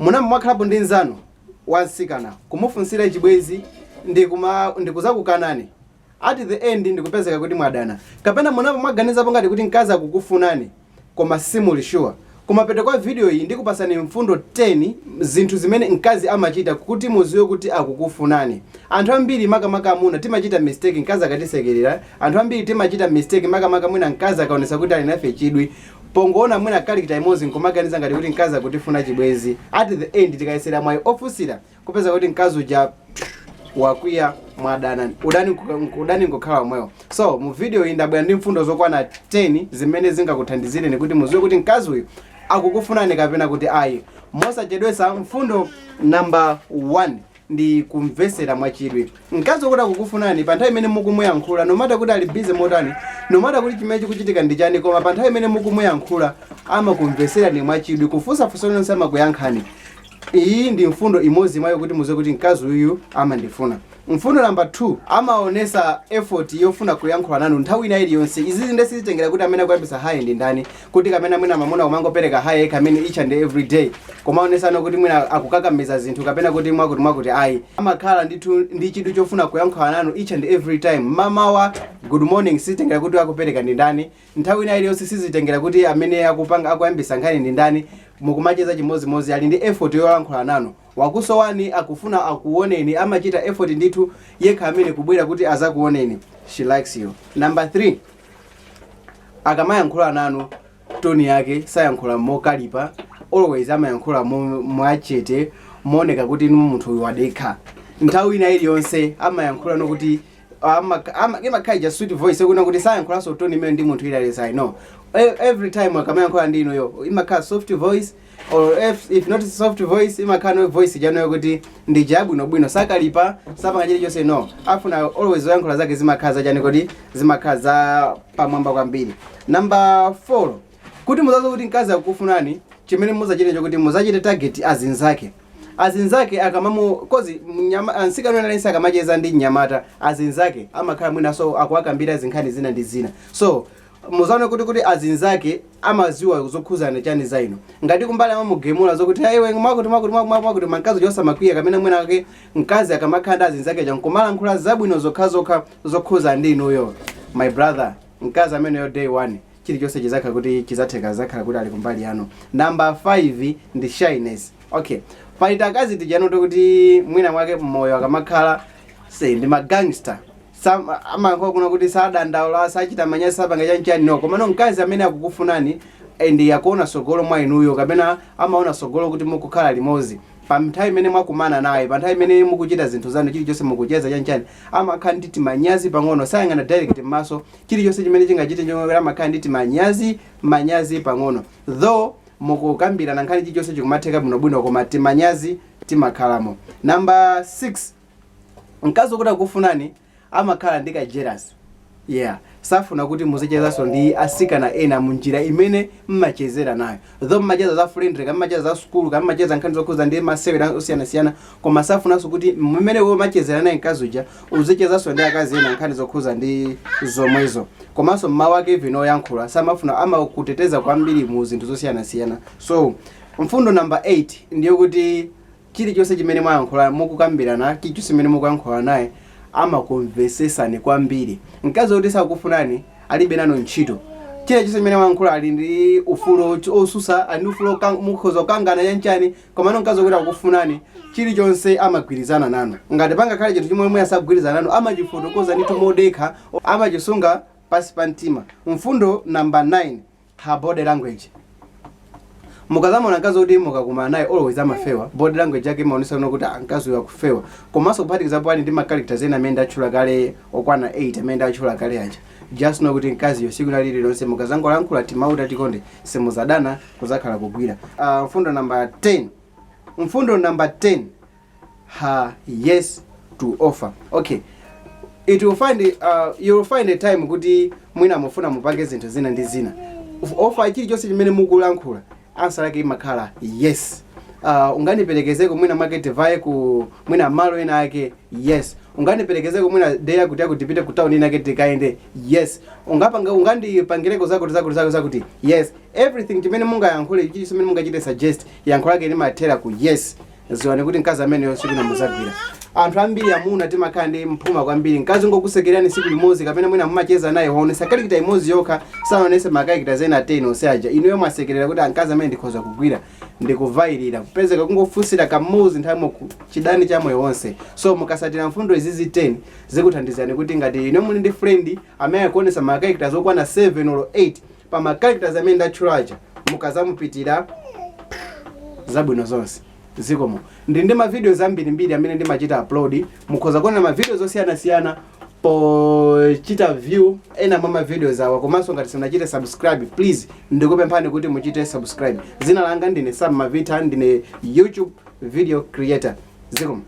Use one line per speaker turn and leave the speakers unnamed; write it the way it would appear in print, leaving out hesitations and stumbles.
Munayamba mwakhalapo ndi nzanu wansikana, kumufunsira chibwezi ndikuzakukanani, at the end ndikupezeka kuti mwadana? Kapena munayamba mwaganizapo ngati kuti mkazi akukufunani koma simuli sure? Kumapeto kwa video iyi ndikupasani mfundo 10, zinthu zimene mkazi amachita kuti muziwe kuti akukufunani. Anthu ambiri, makamaka amuna, timachita mistake mkazi akatisekerera. Anthu ambiri timachita mistake, makamaka mwina mkazi akaonesa kuti ali nafe chidwi, pongoona mwina character imodzi nkumaganiza ngati kuti mkazi akutifuna chibwezi. At the end tikayesera mwayi ofunsira, kupeza kuti mkazi uja wakwiya, mwadana, udani nkukhala omwewo. So mu video iyi ndabwera ndi mfundo zokwana 10 zimene zingakuthandizireni kuti muziwe kuti mkazi uyu akukufunani kapena kuti ayi. Mosachedwesa, mfundo number 1 ndi kumvesera mwachidwi. Mkazi wokuti akukufunani, pa nthawi imene mukumuyankhula, no matter kuti ali busy motani, no matter kuti chimene chikuchitika ndi chani, koma pa nthawi imene mukumuyankhula amakumveserani mwachidwi, kufunsafunsa lonse amakuyankhani. Iyi ndi mfundo imodzi mwayo kuti muziwe kuti mkazi uyu amandifuna. Mfundo namba 2, amaonesa effort yofuna kuyankhula nanu nthawi ina iliyonse. Izizi ndesizitengera kuti amene akuyambisa hi ndi ndani, kuti kamene mwina mamuna kumangopereka hi kamene each and every day, kumaonesano kuti mwina akukakamiza zinthu kapena kuti mwakuti mwakuti, ayi. Amakhala ndithu ndi chidwi chofuna kuyankhula nanu each and every time. Mamawa, "Good morning," sizitengera kuti akupereka ndi ndani. Nthawi ina iliyonse, sizitengera kuti amene akupanga, akuyambisa nkhani ndi ndani, mukumacheza chimodzimodzi, ali ndi effort yolankhula nanu. Wakusowani, akufuna akuoneni, amachita effort ndithu yekha amene kubwera kuti azakuoneni. She likes you. Number 3, akamayankhula nanu, tone yake sayankhula mokalipa. Always amayankhula mwachete, mooneka kuti inu munthu uyu wadekha. Nthawi ina iliyonse amayankhula nokuti imakhala ija sweet voice, kuna kuti sayankhulanso tone imene ndi munthu iliyonse, I know. Every time akamayankhula ndi inuyo imakhala soft voice, or if not soft voice, imakhala no voice janoyo kuti ndi jabwinobwino, sakalipa, sapanga chilichonse, no. Afuna always zoyankhula zake zimakhala zachani kuti zimakhala za pamwamba kwambiri. Number 4, kuti muzazo kuti mkazi akukufunani, chimene muzachite chokuti muzachite target azinzake. Azinzake akamamu kozi msikana wina aliyense akamacheza ndi mnyamata, azinzake amakhala mwinaso akuakambira zinkhani zina ndi zina. So muzaone kuti azinzake amaziwa zokhuzana chani za ino. Ngati kumbali amamugemula zokuti aiwe mwakuti mwakuti mwakuti mwakuti, mkazi uja osamakwiya, kamene mwina ake mkazi akamakhala ndi azinzake chankumalankhula zabwino zokhazokha zokhuza ndi inuyo, my brother, mkazi ameneyo day one chilichonse chizakhala kuti chizatheka, zakhala kuti ali kumbali yanu. Number 5 ndi shyness. Okay, palita akazi tijanoto kuti mwina mwake mmoyo akamakhala se ndi magangster, amayankhula kuna kuti sadandaula, sachita manyazi, sapanga chanchani, no. Komano mkazi amene akukufunani ndi akuona sogolo mwa inuyo, kapena amaona sogolo kuti mukukhala limodzi, pa nthawi imene mwakumana naye, pa nthawi imene mukuchita zinthu zanu, chilichonse mukucheza chanchani, amakhala ndi timanyazi pang'ono, sayang'ana direct m'maso. Chilichonse chimene chingachite chomwe amakhala ndi timanyazi manyazi pang'ono, though mukukambirana nkhani, chilichonse chikumatheka bwinobwino, koma timanyazi timakhalamo. Number 6, mkazi wokuti akufunani amakhala ndi ka jealous. Yeah, safuna kuti muzichezanso ndi asikana ena munjira imene mmachezera nayo, though mmacheza za friendly, kamacheza za sukulu, kamacheza nkhani zokhuza ndi masewera osiyanasiyana, koma safunanso kuti mmene iwe umachezera naye mkazi uja uzichezanso ndi akazi ena nkhani zokhuza ndi zomwezo. Komanso mmawu ake even oyankhula samafuna, amakuteteza kwambiri mu zinthu zosiyanasiyana. So mfundo number 8 ndiyo kuti chilichonse chimene mwayankhula, mukukambirana, chilichonse chimene mukuyankhula naye, amakumvesesani kwambiri. Mkazi woti sakufunani alibe nanu ntchito. Chilichonse chimene mwayankhula ali ndi ufulu osusa, ali ndi ufulu mukhoza kukangana chanchani, komano mkazi wokuti akufunani, chilichonse amagwirizana nanu. Ngati pangakhale chinthu chimwe mwe asagwirizana nanu, amachifotokoza ndithu modekha, amachisunga pasi pa mtima. Mfundo number 9, her body language. Mukazamona mkazi kuti mukakumana naye always amafewa, body language yake imaonesa kuno kuti mkazi uyu akufewa. Komanso kuphatikizapo ali ndi ma characters ena amene ndatchula kale, okwana 8 amene ndatchula kale aja, just know kuti mkaziyo siku lililonse mukazangolankhula timawu tikonde, simuzadana, kuzakhala kugwira. Mfundo number 10, mfundo number 10, her yes to offer. Okay, it will find you will find a time kuti mwina mufuna mupange zinthu zina ndi zina, offer, chilichonse chimene mukulankhula, answer yake imakhala yes. Ungandiperekezeko mwina mwake tivaye ku mwina malo ena ake? Yes. Ungandiperekezeko mwina day yakuti yakuti tipite ku town inake tikaende? Yes. Ungapanga, ungandipangireko zakuti zakuti zakuti zakuti? Yes. Everything chimene mungayankhule, chilichonse chimene mungachite suggest, yankho lake limathera ku yes, ziwani kuti mkazi ameneyo sikuna muzagwira. Anthu ambiri amuna timakhala ndi mphuma kwambiri. Mkazi ngokusekerani siku limodzi, kapena mwina mumacheza naye, waonesa character imodzi yokha, sanaonese ma character zena 10 onse aja, inuyo mwasekerera kuti amkazi amene ndikhoza kugwira, ndikuvairira kupezeka kungofunsira kamodzi nthawi chidani cha moyo wonse. So mukasatira mfundo izizi 10, zikuthandizani kuti ngati ino muli ndi friend amene akuonesa ma characters okwana 7 or 8 pa ma characters amene ndatchulaja, mukazamupitira, zabwino zonse. Zikomo. Ndi ndi ma videos ambirimbiri amene ndimachita upload. Mukhoza kuona ma videos osiyanasiyana pochita view ena mwa ma videos awa. Komanso ngati simunachite subscribe, please ndikupemphani kuti muchite subscribe. Dzina langa ndine Sam Mavita, ndine YouTube video creator. Zikomo.